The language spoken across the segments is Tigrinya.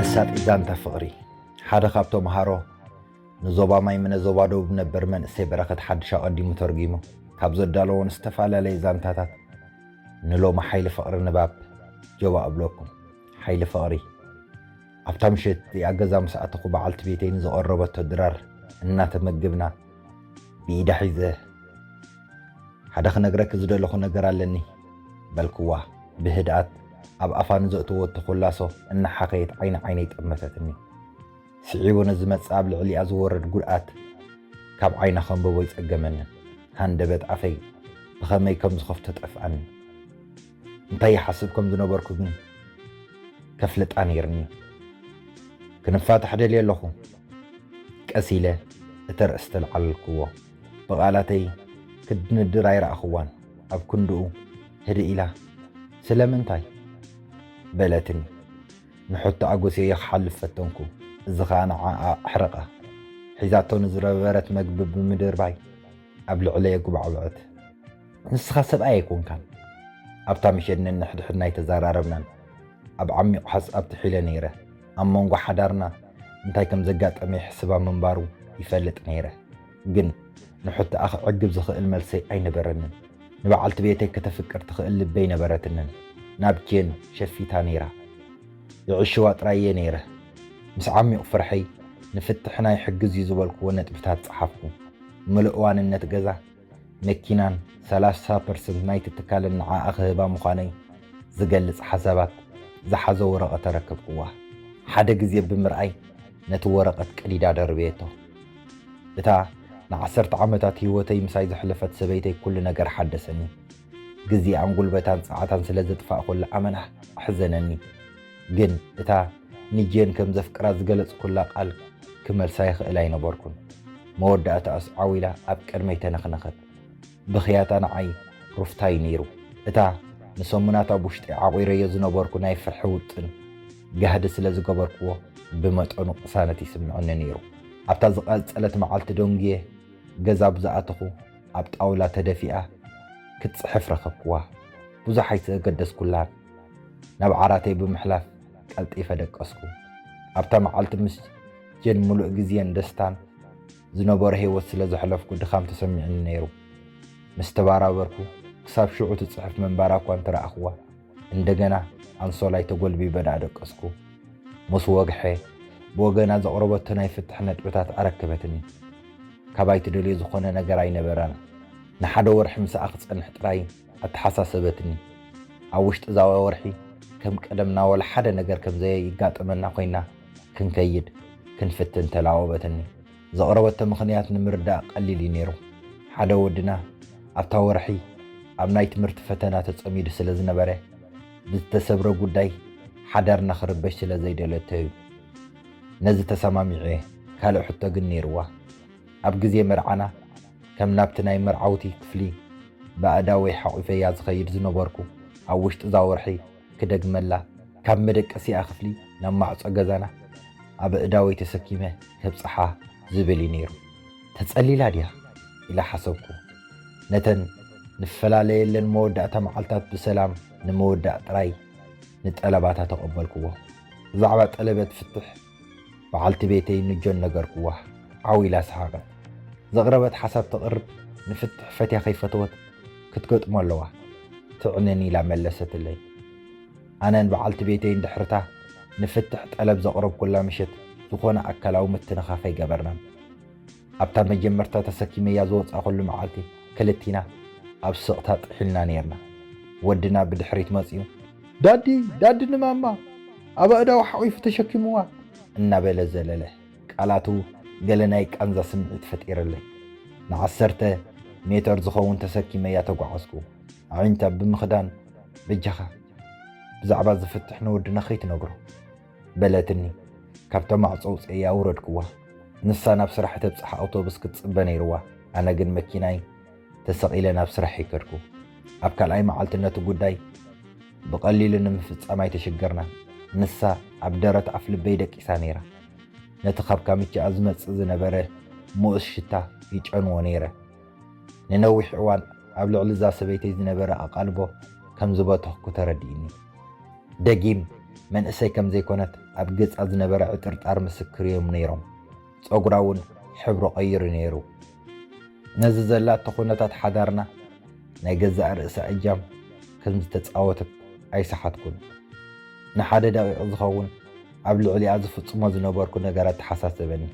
መሳጢ ዛንታ ፍቕሪ። ሓደ ካብ ተምሃሮ ንዞባ ማይ ምነ ዞባ ደቡብ ነበር መንእሰይ በረኸት ሓድሽ ኣቐዲሙ ተርጒሙ ካብ ዘዳለዎ ዝተፈላለየ ዛንታታት ንሎሚ ሓይሊ ፍቕሪ ንባብ ጀባ እብለኩም። ሓይሊ ፍቕሪ። ኣብታ ምሸት እቲኣ ገዛ ምስ ኣተኹ በዓልቲ ቤተይ ንዝቐረበቶ ድራር እናተመገብና ብኢዳ ሒዘ፣ ሓደ ክነግረኪ ዝደለኹ ነገር ኣለኒ በልክዋ ብህድኣት ኣብ ኣፋ ንዘእተወቶ ኮላሶ እናሓኸየት ዓይኒ ዓይነይ ጠመተትኒ። ስዒቡ ንዝመጽእ ኣብ ልዕሊኣ ዝወርድ ጉድኣት ካብ ዓይና ከንብቦ ኣይጸገመንን። ሃንደበት ኣፈይ ብኸመይ ከም ዝኸፍቶ ጠፍኣኒ። እንታይ ይሓስብ ከም ዝነበርኩ ግን ከፍልጣ ነይርኒ። ክንፋታሕ ደልየ ኣለኹ። ቀስ ኢለ እቲ ርእሲ ተልዓለልክዎ። ብቓላተይ ክትድንድር ኣይረኣኽዋን። ኣብ ክንድኡ ህድእ ኢላ ስለምንታይ? በለትኒ። ንሕቶ ኣጎስየዮ ክሓልፍ ፈተንኩ። እዚ ኸኣ ንዓኣ ኣሕረቓ። ሒዛቶ ንዝነበረት መግቢ ብምድርባይ ኣብ ልዕለየ ጉባዕብዐት። ንስኻ ሰብኣይ ኣይኮንካን። ኣብታ ምሸት ነንሕድሕድና ኣይተዘራረብናን። ኣብ ዓሚቕ ሓሳብ ጥሒለ ነይረ። ኣብ መንጎ ሓዳርና እንታይ ከም ዘጋጠመ ይሕስባ ምንባሩ ይፈልጥ ነይረ። ግን ንሕቶኣ ክዕግብ ዝኽእል መልሰይ ኣይነበረንን። ንበዓልቲ ቤተይ ከተፍቅር ትኽእል ልበይ ነበረትንን። ናብ ጄን ሸፊታ ነይራ። ይዕሽዋ ጥራይ እየ ነይረ። ምስ ዓሚቕ ፍርሐይ ንፍትሕ ናይ ሕግዝ እዩ ዝበልክዎ ነጥብታት ጸሓፍኩ። ምሉእ ዋንነት ገዛ፣ መኪናን ሰላሳ ፐርሰንት ናይቲ ትካልን ንዓኣ ክህባ ምዃነይ ዝገልጽ ሓሳባት ዝሓዘ ወረቐት ኣረከብክዋ። ሓደ ግዜ ብምርኣይ ነቲ ወረቐት ቀዲዳ ደርበየቶ። እታ ንዓሰርተ ዓመታት ህይወተይ ምሳይ ዘሕለፈት ሰበይተይ ኩሉ ነገር ሓደሰኒ። ግዜኣን ጉልበታን ጸዓታን ስለ ዘጥፋእኩላ ኣመና ኣሕዘነኒ። ግን እታ ንጄን ከም ዘፍቅራ ዝገለጽኩላ ቃል ክመልሳ ይኽእል ኣይነበርኩን። መወዳእታኣስ ዓው ኢላ ኣብ ቅድመይ ተነኽነኸት። ብኽያታ ንዓይ ሩፍታ እዩ ነይሩ። እታ ንሰሙናት ኣብ ውሽጢ ዓቑረዮ ዝነበርኩ ናይ ፍርሒ ውጥን ጋህዲ ስለ ዝገበርክዎ ብመጠኑ ቅሳነት ይስምዐኒ ነይሩ። ኣብታ ዝቐጸለት መዓልቲ ደንጉየ ገዛ ብዝኣተኹ ኣብ ጣውላ ተደፊኣ ክትጽሕፍ ረኸብክዋ። ብዙሕ ኣይተገደስኩላን። ናብ ዓራተይ ብምሕላፍ ቀልጢፈ ደቀስኩ። ኣብታ መዓልቲ ምስ ጄን ምሉእ ግዜን ደስታን ዝነበሮ ህይወት ስለ ዘሕለፍኩ ድኻም ተሰሚዑኒ ነይሩ። ምስ ተባራበርኩ ክሳብ ሽዑ ትጽሕፍ ምንባራ እኳ እንተረኣኽዋ እንደገና ኣንሶላይ ተጎልቢበ ደኣ ደቀስኩ። ምስ ወግሐ ብወገና ዘቕረበቶ ናይ ፍትሕ ነጥብታት ኣረከበትኒ። ካባይ ትደልዮ ዝኾነ ነገር ኣይነበረን። ንሓደ ወርሒ ምስኣ ክጸንሕ ጥራይ ኣተሓሳሰበትኒ። ኣብ ውሽጢ እዛ ወርሒ ከም ቀደምና ወላ ሓደ ነገር ከም ዘይጋጥመና ኮይና ክንከይድ ክንፍትን ተላወበትኒ። ዘቕረበቶ ምኽንያት ንምርዳእ ቀሊል እዩ ነይሩ። ሓደ ወድና ኣብታ ወርሒ ኣብ ናይ ትምህርቲ ፈተና ተጸሚዱ ስለ ዝነበረ ብዝተሰብረ ጉዳይ ሓዳርና ክርበሽ ስለ ዘይደለቶ እዩ። ነዚ ተሰማሚዐ። ካልእ ሕቶ ግን ነይርዋ። ኣብ ግዜ መርዓና ከም ናብቲ ናይ መርዓውቲ ክፍሊ ብኣእዳወይ ሓቑፈያ ዝኸይድ ዝነበርኩ ኣብ ውሽጢ እዛ ወርሒ ክደግመላ ካብ መደቀሲኣ ክፍሊ ናብ ማዕጾ ገዛና ኣብ ኣእዳወይ ተሰኪመ ከብጽሓ ዝብል እዩ ነይሩ። ተጸሊላ ድያ ኢለ ሓሰብኩ። ነተን ንፈላለየለን መወዳእታ መዓልታት ብሰላም ንምውዳእ ጥራይ ንጠለባታ ተቐበልክዎ። ብዛዕባ ጠለበት ፍትሕ በዓልቲ ቤተይ ንጆን ነገርክዋ። ዓው ኢላ ሰሓቐት። ዘቕረበት ሓሳብ ተቕርብ ንፍትሕ ፈትያ ከይፈተወት ክትገጥሞ ኣለዋ። ትዕንን ኢላ መለሰትለይ። ኣነን በዓልቲ ቤተይን ድሕርታ ንፍትሕ ጠለብ ዘቕረብኩላ ምሸት ዝኾነ ኣካላዊ ምትንኻፍ ኣይገበርናን። ኣብታ መጀመርታ ተሰኪመያ ዝወጻእኩሉ መዓልቲ ክልቲና ኣብ ስቕታ ጥሒልና ነይርና። ወድና ብድሕሪት መጺኡ ዳዲ ዳዲ ንማማ ኣብ ኣእዳው ሓቒፉ ተሸኪምዋ እናበለ ዘለለ። ቃላቱ ገለ ናይ ቃንዛ ስምዒት ፈጢርለይ። ንዓሰርተ ሜተር ዝኸውን ተሰኪመያ ተጓዓዝኩ። ኣዒንታ ብምኽዳን በጃኻ ብዛዕባ ዝፍትሕ ንወድና ከይትነግሮ በለትኒ። ካብታ ማዕጾ ኣውጺኤያ ኣውረድክዋ። ንሳ ናብ ስራሕ ተብጽሕ ኣውቶቡስ ክትጽበ ነይርዋ። ኣነ ግን መኪናይ ተሰቒለ ናብ ስራሕ ይከድኩ። ኣብ ካልኣይ መዓልቲ ነቲ ጉዳይ ብቐሊሉ ንምፍጻም ኣይተሸገርናን። ንሳ ኣብ ደረት ኣፍልበይ ደቂሳ ነይራ። ነቲ ካብ ካምቻኣ ዝመጽእ ዝነበረ ምኡስ ሽታ ይጨንዎ ነይረ። ንነዊሕ እዋን ኣብ ልዕሊ እዛ ሰበይተይ ዝነበረ ኣቓልቦ ከም ዝበተኽኩ ተረዲእኒ። ደጊም መንእሰይ ከም ዘይኮነት ኣብ ገጻ ዝነበረ ዕጥርጣር ምስክር እዮም ነይሮም። ጸጉራ እውን ሕብሩ ቀይሩ ነይሩ። ነዚ ዘላቶ ኩነታት ሓዳርና ናይ ገዛእ ርእሳ እጃም ከም ዝተጻወተት ኣይሰሓትኩን። ንሓደ ደቂቕ ዝኸውን ኣብ ልዕሊኣ ዝፍጽሞ ዝነበርኩ ነገር ኣተሓሳሰበኒ።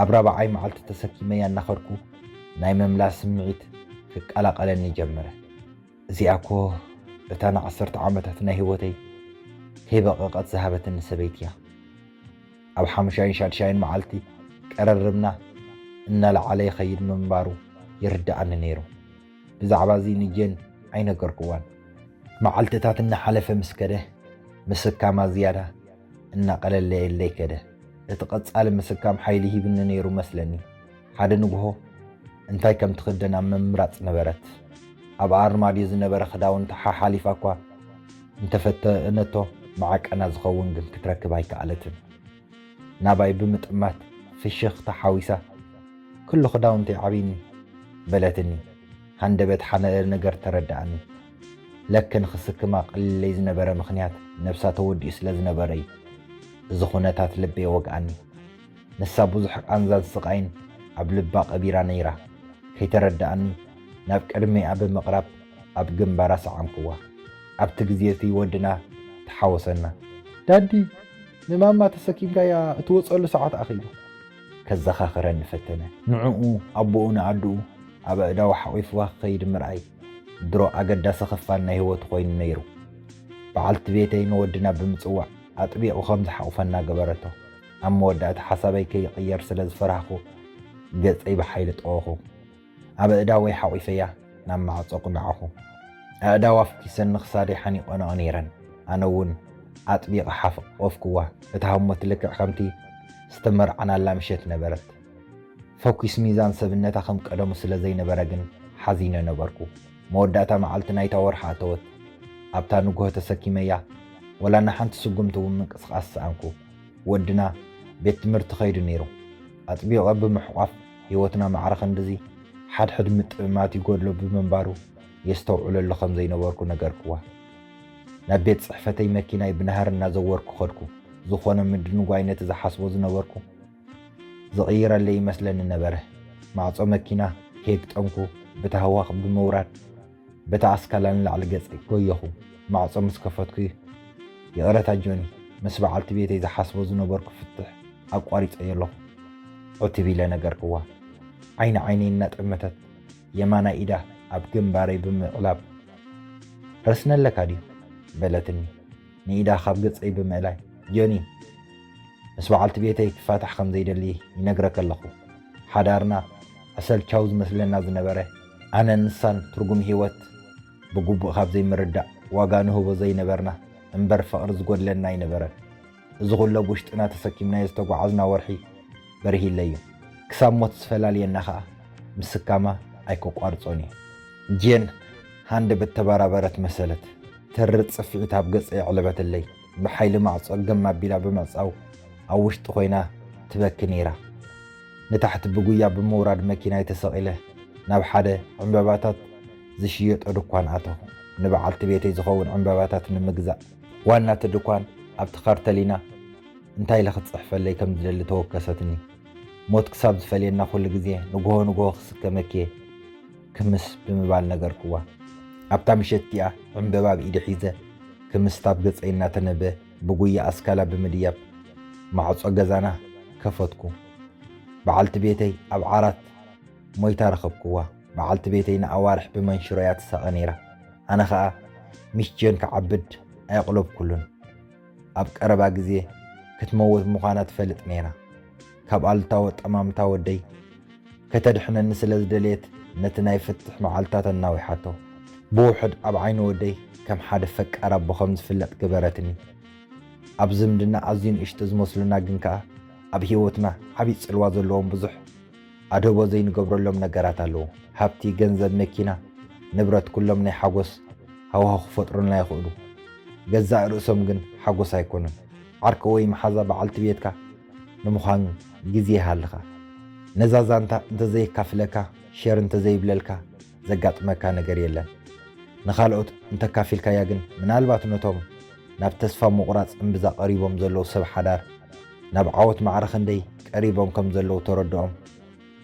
ኣብ ራብዓይ መዓልቲ ተሰኪመያ እናኸድኩ ናይ ምምላስ ስምዒት ክቀላቐለኒ ጀመረ። እዚኣ እኮ እታ ንዓሰርተ ዓመታት ናይ ህይወተይ ከይበቐቐት ዝሃበትኒ ሰበይቲ እያ። ኣብ ሓሙሻይን ሻድሻይን መዓልቲ ቀረርብና እናለዓለ ይኸይድ ምንባሩ ይርድኣኒ ነይሩ። ብዛዕባ እዚ ንጄን ኣይነገርኩዋን። መዓልትታት እናሓለፈ ምስ ከደ፣ ምስካማ ዝያዳ እናቐለለየለይ ከደ። እቲ ቀጻሊ ምስካም ሓይሊ ሂብኒ ነይሩ መስለኒ። ሓደ ንግሆ እንታይ ከም ትኽደን ኣብ ምምራጽ ነበረት። ኣብ ኣርማድዮ ዝነበረ ክዳውንቲ ሓሓሊፋ እኳ እንተፈተነቶ፣ መዓቀና ዝኸውን ግን ክትረክብ ኣይከኣለትን። ናባይ ብምጥማት ፍሽኽታ ሓዊሳ፣ "ኩሉ ክዳውንተይ ዓብዩኒ" በለትኒ። ሃንደበት ሓደ ነገር ተረድኣኒ። ለከ ንኽስክማ ቀሊለይ ዝነበረ ምኽንያት ነብሳ ተወዲኡ ስለ ዝነበረ እዩ። እዚ ኩነታት ልበይ ወግኣኒ። ንሳ ብዙሕ ቃንዛን ስቓይን ኣብ ልባ ቀቢራ ነይራ። ከይተረድኣኒ ናብ ቅድሚኣ ብምቕራብ ኣብ ግንባራ ሰዓምክዋ። ኣብቲ ግዜ እቲ ወድና ተሓወሰና። "ዳዲ፣ ንማማ ተሰኪምካያ እትወጸሉ ሰዓት ኣኺሉ" ከዘኻኽረኒ ፈተነ። ንዕኡ፣ ኣቦኡ ንኣድኡ ኣብ ኣእዳዉ ሓቒፍዋ ክኸይድ ምርኣይ ድሮ ኣገዳሲ ክፋል ናይ ህይወቱ ኮይኑ ነይሩ። በዓልቲ ቤተይ ንወድና ብምጽዋዕ ኣጥቢቑ ከም ዝሓቑፈና ገበረቶ። ኣብ መወዳእታ ሓሳበይ ከይቕየር ስለ ዝፈራህኩ ገጸይ ብሓይሊ ጠወኹ። ኣብ ኣእዳወይ ሓቒፈያ ናብ ማዕጾ ቅንዓኹ። ኣእዳዋ ኣፍኲሰን ንኽሳደይ ሓኒቐንኦ ነይረን። ኣነ እውን ኣጥቢቐ ሓቆፍክዋ። እታ ህሞት ልክዕ ከምቲ ዝተመርዓናላ ምሸት ነበረት። ፈኲስ ሚዛን ሰብነታ ከም ቀደሙ ስለ ዘይነበረ ግን ሓዚነ ነበርኩ። መወዳእታ መዓልቲ ናይታ ወርሒ ኣተወት። ኣብታ ንግሆ ተሰኪመያ፣ ወላ ንሓንቲ ስጉምቲ እውን ምንቅስቓስ ሰኣንኩ። ወድና ቤት ትምህርቲ ከይዱ ነይሩ። ኣጥቢቐ ብምሕቋፍ፣ ህይወትና ማዕረ ክንድዚ ሓድሕድ ምጥምማት ይጎድሎ ብምንባሩ የስተውዕለሉ ከም ዘይነበርኩ ነገርክዋ። ናብ ቤት ጽሕፈተይ መኪናይ ብናህሪ እናዘወርኩ ከድኩ። ዝኾነ ምድንጓይ ነቲ ዝሓስቦ ዝነበርኩ ዝቕይረለይ ይመስለኒ ነበረ። ማዕጾ መኪና ከየግጠምኩ ብታህዋኽ ብምውራድ በታ ኣስካላ ንላዕሊ ገጸይ ጎየኹ። ማዕጾ ምስ ከፈትኩ፣ "ይቕረታ ጆኒ፣ ምስ በዓልቲ ቤተይ ዝሓስቦ ዝነበርኩ ፍትሕ ኣቋሪጸዮ ኣለኹ" ዕትብ ኢለ ነገርክዋ። ዓይኒ ዓይነይ እናጠመተት የማናይ ኢዳ ኣብ ግንባረይ ብምዕላብ፣ "ረስኒ ኣለካ ድዩ?" በለትኒ። ንኢዳ ካብ ገጸይ ብምእላይ፣ "ጆኒ፣ ምስ በዓልቲ ቤተይ ክፋታሕ ከም ዘይደሊ ይነግረካ ኣለኹ። ሓዳርና ኣሰልቻዊ ዝመስለና ዝነበረ፣ ኣነን ንሳን ትርጉም ህይወት ብግቡእ ካብ ዘይምርዳእ ዋጋ ንህቦ ዘይነበርና እምበር ፍቕሪ ዝጎድለና ኣይነበረን። እዚ ኩሉ ኣብ ውሽጥና ተሰኪምናዮ ዝተጓዓዝና ወርሒ በሪሂለይ እዩ። ክሳብ ሞት ዝፈላልየና ኸኣ ምስካማ ኣይከቋርጾን እየ።" ጄን ሃንደበት ተበራበረት መሰለት። ተርር ጽፍዒት ኣብ ገጸይ ኣዕለበትለይ። ብሓይሊ ማዕጾ ገም ኣቢላ ብምዕጻው ኣብ ውሽጢ ኮይና ትበኪ ነይራ። ንታሕቲ ብጉያ ብምውራድ መኪናይ ተሰቒለ ናብ ሓደ ዕምበባታት ዝሽየጦ ድኳን ኣተኹ። ንበዓልቲ ቤተይ ዝኸውን ዕምበባታት ንምግዛእ ዋና እቲ ድኳን ኣብቲ ካርተሊና እንታይ ኢላ ክትጽሕፈለይ ከም ዝደሊ ተወከሰትኒ። ሞት ክሳብ ዝፈልየና ኩሉ ግዜ ንግሆ ንግሆ ክስከመኪ እየ ክምስ ብምባል ነገርክዋ። ኣብታ ምሸት እቲኣ ዕምበባ ኣብ ኢደ ሒዘ ክምስታ ኣብ ገጸይ እናተነበ ብጉያ ኣስካላ ብምድያብ ማዕጾ ገዛና ከፈትኩ። በዓልቲ ቤተይ ኣብ ዓራት ሞይታ ረኸብክዋ። በዓልቲ ቤተይ ንኣዋርሕ ብመንሽሮ እያ ትሳቐ ነይራ። ኣነ ኸኣ ሚስ ጀን ክዓብድ ኣየቕለብኩሉን። ኣብ ቀረባ ግዜ ክትመውት ምዃና ትፈልጥ ነይራ። ካብ ኣሉታዊ ኣጠማምታ ወደይ ከተድሕነኒ ስለ ዝደለየት ነቲ ናይ ፍትሕ መዓልታት ኣናዊሓቶ። ብውሑድ ኣብ ዓይኒ ወደይ ከም ሓደ ፈቃር ኣቦ ከም ዝፍለጥ ገበረትኒ። ኣብ ዝምድና ኣዝዩ ንእሽቶ ዝመስሉና ግን ከኣ ኣብ ህይወትና ዓቢ ጽልዋ ዘለዎም ብዙሕ ኣድህቦ ዘይንገብረሎም ነገራት ኣለዉ። ሃብቲ፣ ገንዘብ፣ መኪና፣ ንብረት ኩሎም ናይ ሓጎስ ሃዋሁ ክፈጥሩልና ይኽእሉ። ገዛእ ርእሶም ግን ሓጎስ ኣይኮኑን። ዓርኪ ወይ መሓዛ በዓልቲ ቤትካ ንምዃን ግዜ ይሃልኻ። ነዛ ዛንታ እንተዘየካፍለካ፣ ሸር እንተዘይብለልካ ዘጋጥመካ ነገር የለን። ንኻልኦት እንተካፊልካያ ግን ምናልባት ነቶም ናብ ተስፋ ምቑራጽ እምብዛ ቀሪቦም ዘለዉ ሰብ ሓዳር ናብ ዓወት ማዕረ ክንደይ ቀሪቦም ከም ዘለዉ ተረድኦም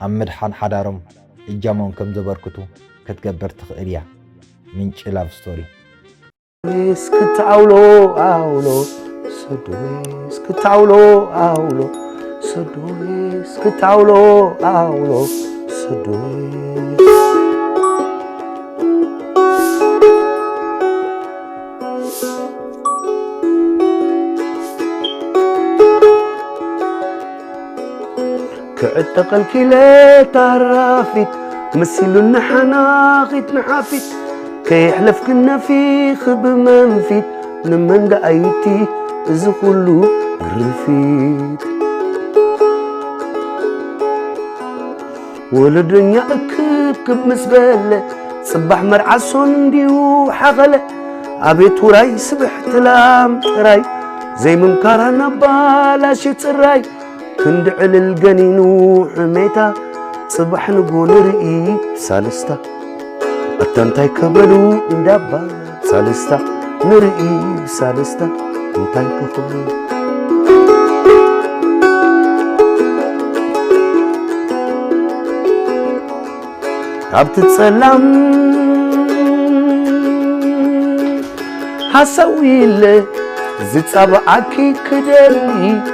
ኣብ ምድሓን ሓዳሮም እጃሞም ከም ዘበርክቱ ክትገብር ትኽእል እያ። ምንጪ ላቭ ስቶሪ። እስክታውሎ ኣውሎ ሰዶስ እስክታውሎ ኣውሎ ሰዶስ እስክታውሎ ኣውሎ ሰዶስ ክዕጠቐልኪ ኢለ ታራፊት መሲሉኒ ሓናኺት ንሓፊት ከየሕለፍክን ነፊኺ ብመንፊት ንመን ደኣይቲ እዚ ኩሉ ግርፊት ወለደኛ እክብክብ ምስ በለ ጽባሕ መርዓ ሶን እንዲዩ ሓኸለ ኣቤት ውራይ ስብሕ ትላም ጥራይ ዘይምምካራ ናባላሽ ጽራይ ክንዲ ዕልል ገኒኑ ሕሜታ ጽባሕ ንጎ ንርኢ ብሳልስታ ኣታ እንታይ ከበሉ እንዳባ ሳልስታ ንርኢ ብሳልስታ እንታይ ከኽብሉ ኣብቲ ጸላም ሓሳዊ ኢለ ዝጻብዓኪ ክደሊ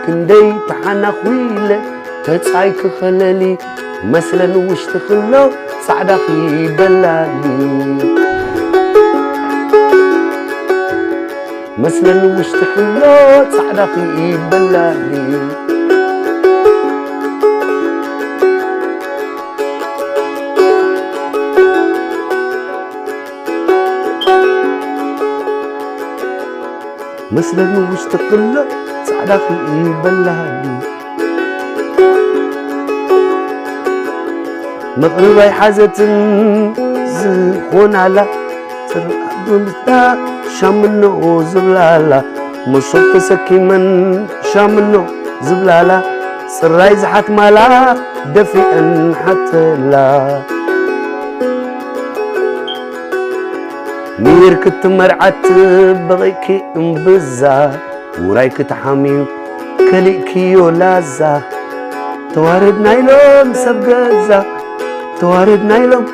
ክንደይ ተሓናኹ ኢለ ተጻይ ክኸለሊ መስለን ውሽጢ ክሎ ጻዕዳኺ በላሊ መስለን ውሽጢ ክሎ ጻዕዳኺ በላሊ መስለኒ ውሽጢ ኩሎ ጻዕዳ ክርኢ በላሃሊ መቕርብ ኣይሓዘትን ዝኾናላ ጽርኣት ብምስታ ሻምኖ ዝብላላ መሶብ ተሰኪመን ሻምኖ ዝብላላ ጽራይ ዝሓትማላ ደፊአን ሓተላ ሚር ክትመርዓት በቒኪ እምብዛ ውራይ ክትሓምዩ ከሊእክዮ ላዛ ተዋረድና ኢሎም ሰብ ገዛ ተዋረድና ኢሎም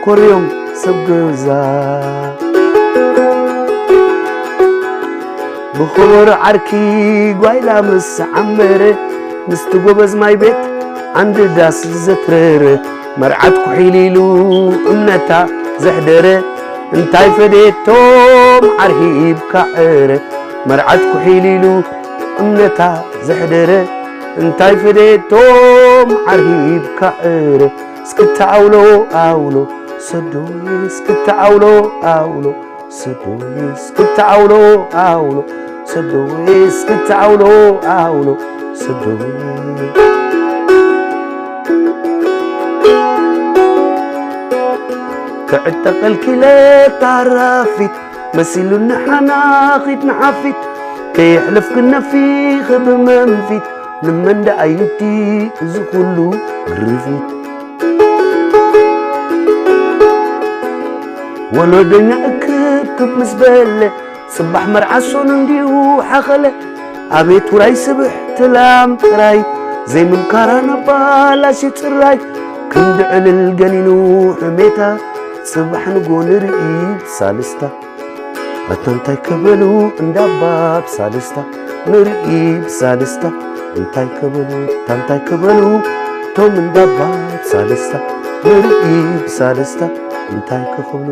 ኮርዮም ሰብ ገዛ ብኸበሮ ዓርኪ ጓይላ ምስ ዓመረ ምስቲ ጎበዝ ማይ ቤት ዓንዲ ዳስ ዘትረረ መርዓት ኩሒል ኢሉ እምነታ ዘሕደረ እንታይ ፈዴቶም ዓርሂብካ ዕረ መርዓት ኩሒል ኢሉ እምነታ ዘሕደረ እንታይ ፈዴቶም ዓርሂብካ ዕረ እስክታ ኣውሎ ኣውሎ ሰዶይ እስክታ ኣውሎ ኣውሎ ሰዶይ እስክታ ኣውሎ ኣውሎ ሰዶይ እስክታ ኣውሎ ኣውሎ ሰዶይ ክዕጠቐልኪ ለታራፊት መሲሉኒ ሓናኺት ንሓፊት ከየሕለፍክን ነፊኺ ብመንፊት ንመን ደኣ ይዲ እዚ ኩሉ ግርፊት ወለዶኛ እክብክብ ምስ በለ ጽባሕ መርዓ ሶን እንዲዩ ሓኸለ ኣቤት ውራይ ስብሕ ትላም ጥራይ ዘይምምካራ ናባላሽ ጽራይ ክንዲ ዕልል ገኒኑ ሕሜታ ጽባሕ ንጎ ንርኢ ሳልስታ ኣታ እንታይ ከበሉ እንዳባ ብሳልስታ ንርኢ ብሳልስታ እንታይ ከበሉ እታ እንታይ ከበሉ እቶም እንዳባ ብሳልስታ ንርኢ ብሳልስታ እንታይ ከኽብሉ